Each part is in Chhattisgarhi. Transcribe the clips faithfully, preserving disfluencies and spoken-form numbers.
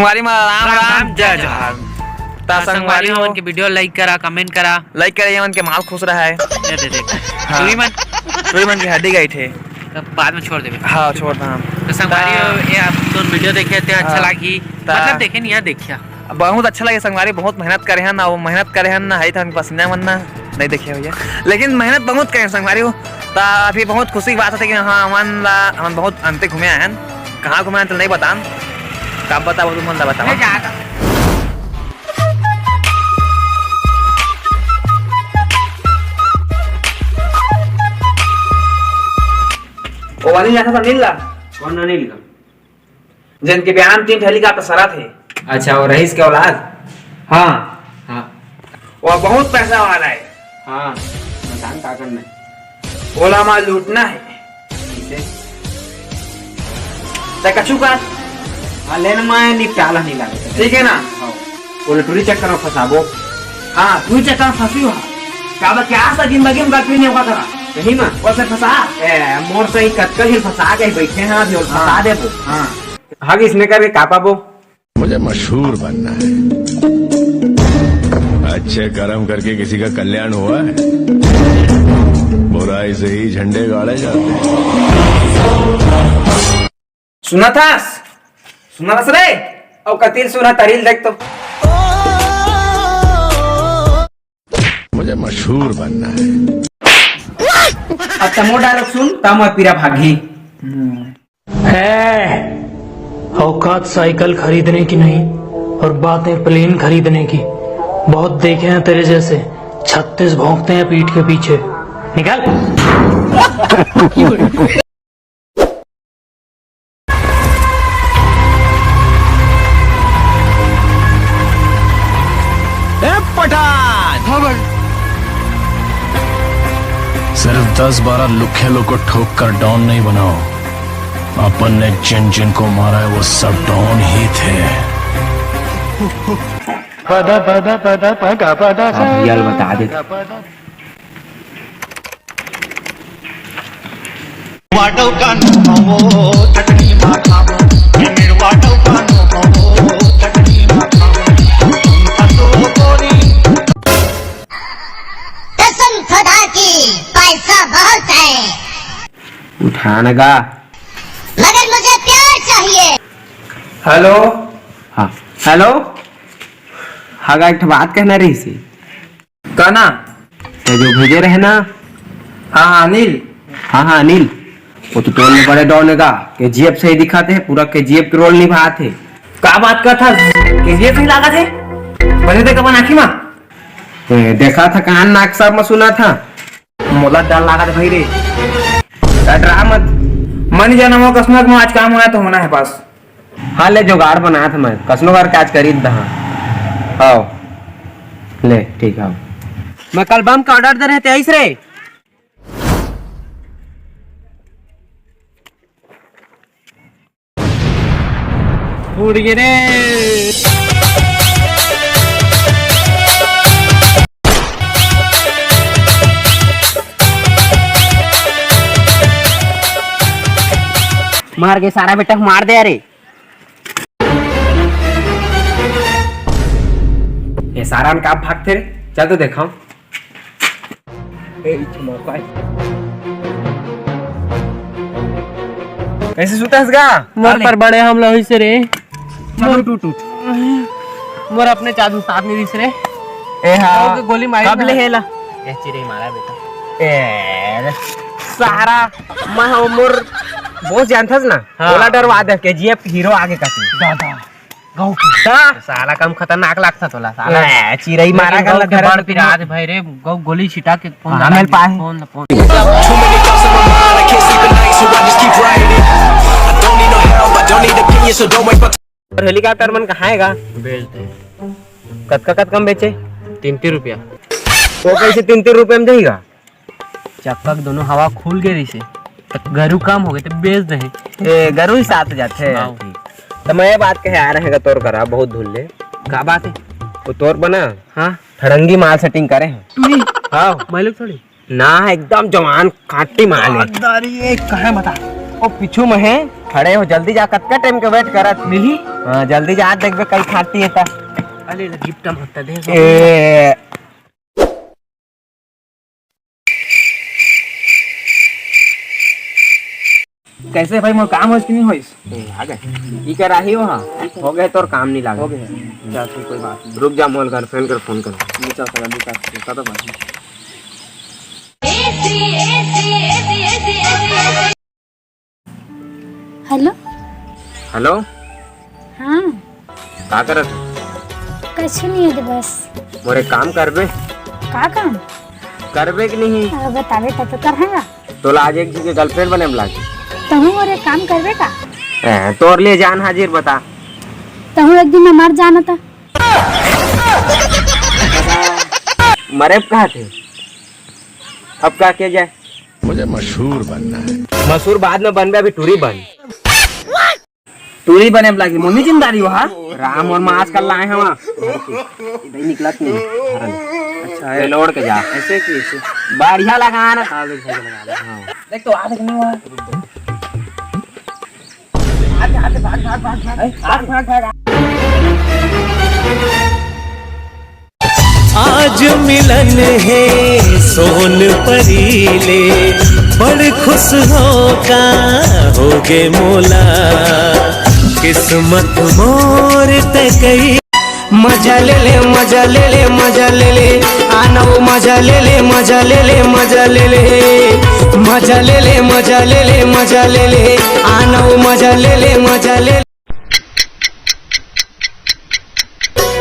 संगवारी मन राम राम, जय जोहार। त संगवारी हो, मन के video like करा, comment करा। Like करे, ये मन के माल खुश रहा है। ये दे दे। हाँ। टूरी मन। टूरी मन की हड्डी गई थे। तब बाद में छोड़ देबे। हाँ, छोड़ देबे। तो संगवारी हो, ये आप दोनों video देखे थे, अच्छा हाँ। लगी। ता- मतलब देखे नहीं यार, देखिया। बहुत अच्छा लगे संगवारी, बहुत मेहनत करे हन, अउ मेहनत करे हन ना, हई थन पसीना मन ना, नहीं देखे भैया, लेकिन मेहनत बहुत करे हन संगवारी हो। त अभी बहुत खुशी की बात होथे कि हाँ, हमन ला, हमन बहुत अंते घूमे आए हन। कहाँ घूमे आए हन, तो नहीं बतान, का बताओ, तुमन ला बताओ। ओ वाली जाना था, मिल ला। कौन नहीं लिखा? जेन के बिहान तीन ठे helicopter सरा थे। अच्छा, वो रईस के औलाद? हाँ। हाँ। वो बहुत पैसा वाला है। हाँ, बतान का करना है? ओला मा लूटना है। किसे? ते कछु का? हाँ, लेन मैं निपटाला नहीं लागत। ठीक है ना? हाँ। ओला टूरी चक्कर में फंसाबो। हाँ, टूरी चक्कर में फंसी हुआ। का बा, क्या सा जिंदगी में गलती नहीं होगा तेरा? सही में? ओसे फंसा। ए, मोर सही कतका झन फंसा के बैठे हैं, अभी ओला फंसा हाँ। देबो। हाँ। हग इसने करके का पाबो? मुझे मशहूर बनना है। अच्छे कर्म करके किसी का कल्याण हुआ है? बुराई से ही झंडे गाड़े जाते हैं। सुना थास? सुना थास रे? अउ कतिल सुना तरिल देख तो। मुझे मशहूर बनना है। अब तमो dialogue सुन, तब मैं पीरा भागी। है औकात साइकिल खरीदने की नहीं, और बातें प्लेन खरीदने की। बहुत देखे हैं तेरे जैसे छत्तीस भौंकते हैं पीठ के पीछे। निकल। ए पठान! हाँ भाई। सिर्फ दस बारह लुखे लोग को ठोक कर डॉन नहीं बनाओ। अपन ने जिन जिन को मारा है, वो सब डॉन ही थे। पदा पदा पदा पगा पदा सा। हाँ, भैया, बता दे। वाटव कानो हवो, चटनी मा खावो, ये मेरे वाटव कानो हवो, चटनी मा खावो, तुम फंसो गोरी। कसम खुदा की, पैसा बहुत है। उठा न गा। मगर मुझे प्यार चाहिए। हेलो। हाँ, हेलो। हाँ गा, एक ठो बात कहना रहिसे। का ना? ते जो भेजे रहे ना? हाँ, हाँ, अनिल। हाँ, हाँ, अनिल। वो तो तोर ले बड़े डॉन हे गा, केजीएफ सही दिखात हे, पूरा केजीएफ के role निभात हे। का बात करत हस? केजीएफ सही लागत हे? बने देख अपन आँखी मा। ए, देखा था, कान नाक सब में सुना था। मोला डर लागत भाई रे। डरा मत। मैं नहीं जाना, वो कसम, आज काम होना तो होना है बस। हाँ, ले जुगाड़ बनात हँव मैं, कसनो करके आज करी दहा। हव, ले ठीक हव। मैं कल बम का order दे रहे थे, आइस रे। उड़ गे रे। मार के सारा बेटा मार दे रे। ये सारा मन का भागथे रे? चल तो देखाव। ए, इच मौका है। कैसे सुता हस गा? मोर अरे। पर बड़े हमला होइस रे। चल, उठ, उठ, उठ। मोर अपने चादू साथ नहीं दिस रे। ए, हाँ। ओके, गोली मारी कब ना। ले हेला? ए, चिरई मारा बेटा। ए, रे। सारा, मैं हूँ मोर boss जानथस ना? हाँ। ओला डरवा दे, केजीएफ hero आगे का scene। दादा। गऊ के। हाँ। साला कम खतरनाक लागता तोला, साला। हाँ। ए, चिरई मारा लेकिन कर गऊ के लगा बड़ रे। पिरात भाई रे, गऊ गोली छिटा के फोन हाँ, लगा मिल दे, पाए। Phone, phone. Too many thoughts in my mind, I can't sleep at night, so I just keep writing. I don't need no help, I don't need opinions, so don't waste my time. और helicopter मन कहाँ हे गा? बेच दे। कतका, कतका में बेचे? तीन, तीन रुपया। वो कैसे तीन, तीन रुपया में जाएगा? चक्का के दोनों हवा खुल गे रहिसे, त गरू कम हो गे, त बेच दे। ए, गरू ही साथ जाथे। हाँ। त मैं ये बात कहे आ रहे हैं तोर करा बहुत धुन ले। का बात है? वो तोर बना हाँ। फड़ंगी माल setting करे हैं। टूरी। हाँ। मैं लोग थोड़ी। ना, एकदम जवान खाटी माल है। दारी, ये कहाँ बता? ओ पीछू में हे, खड़े हो, जल्दी जा, कतका टाइम के वेट करत। मिली? हाँ, जल्दी जा, देखबे कई खाती है ता। अरे गिफ्ट मत दे। ए, कैसे भाई, मोर काम होइस कि नहीं होइस? ए, आ गए। ई कर आही हो, हाँ। हो गए, तोर काम नहीं लागे। हो गए। चल, ठीक, कोई बात नहीं। रुक जा, मोर गर्लफ्रेंड कर फोन कर। चल, चल, अभी चल, चल, चल, चल। हेलो। हेलो। हाँ। का करत? कुछ नहीं है, बस। मोर एक काम करबे? का काम? करबे कि नहीं? अब बतावे तब तो करहांगा। तोला आज एक झी के गर्लफ्रेंड बने में लागे। तहूँ मोर एक काम करबे का? ए, तोर लिए जान हाजिर, बता। तहूँ एक दिन में मर जाना था। मरे कहा थे? अब का किया जाए? मुझे मशहूर बनना है। मशहूर बाद में बनबे, अभी टूरी बन। टूरी बने में लागी, मम्मी जिंदा रही हो, हाँ? राम और माँ आजकल लाए हैं वहाँ। इधर निकलत नहीं। अच्छा है। लोड़ के जा। ऐसे की ऐसे। बढ़िया लगा ना। हाँ, देख, देख, लगा, लगा। हाँ। देख तो, आ देख, नहीं हुआ। आज मिलन हे सोन परी ले, बड़ खुश हो का होगे मोला, किस्मत मोर तकई। मजा ले ले, मजा ले ले, मजा ले ले, आना वो मजा ले ले, मजा ले ले, मजा ले ले, मजा ले ले, मजा ले ले, मजा ले ले, आना वो मजा ले ले, मजा ले ले।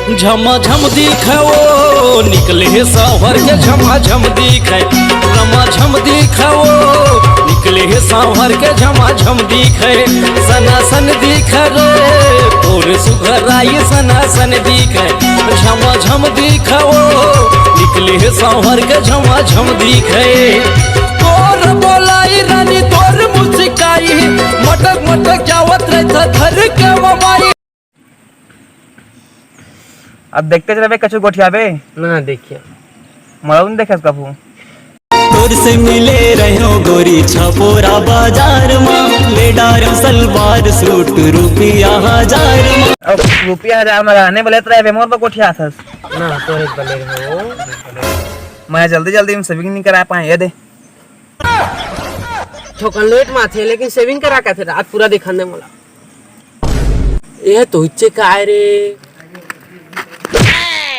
झमाझम दिखाओ, निकले हे सावर के झमाझम दिखाए। झमाझम दिखाओ, निकले हे सावर के झमाझम दिखाए। सनासन दिखा रे, तोर सुघराई सनासन दिखाए। झमाझम दिखाओ, निकले हे सावर के झमाझम दिखाए। तोर बोलाई रानी, तोर मुस्काई, मटक मटक जावत रहता धर के मोबाइल। अब देखते चलबे, कछु गोठियाबे। ना देखिया। मरऊ नहीं देखे कभू। तोर से मिले रहो गोरी छपोरा बाजार में, ले डारो सलवार सूट रुपया हजार में। अब रुपया हजार में रहने बोले तो रहबे मोर पर गोठिया थस। ना, तो एक बले हो। मैं जल्दी जल्दी में सेविंग नहीं करा पाए, ये दे। थोकन लेट में आथे, लेकिन सेविंग करा के आथे, रात पूरा देखन दे मोला। ये तो इच्चे का आय रे।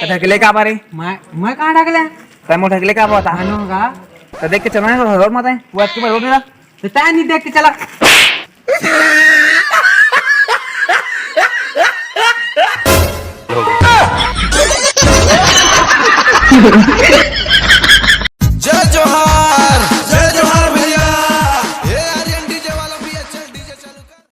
तो ढकले का बारे? मैं, मैं कहाँ ढकले? तै मोर ढकले का बता? मानो होगा। तो देख के चलना है, तो हजर मत है। वो अतकी बार रोड मेरा। तो तै नहीं देख के चला।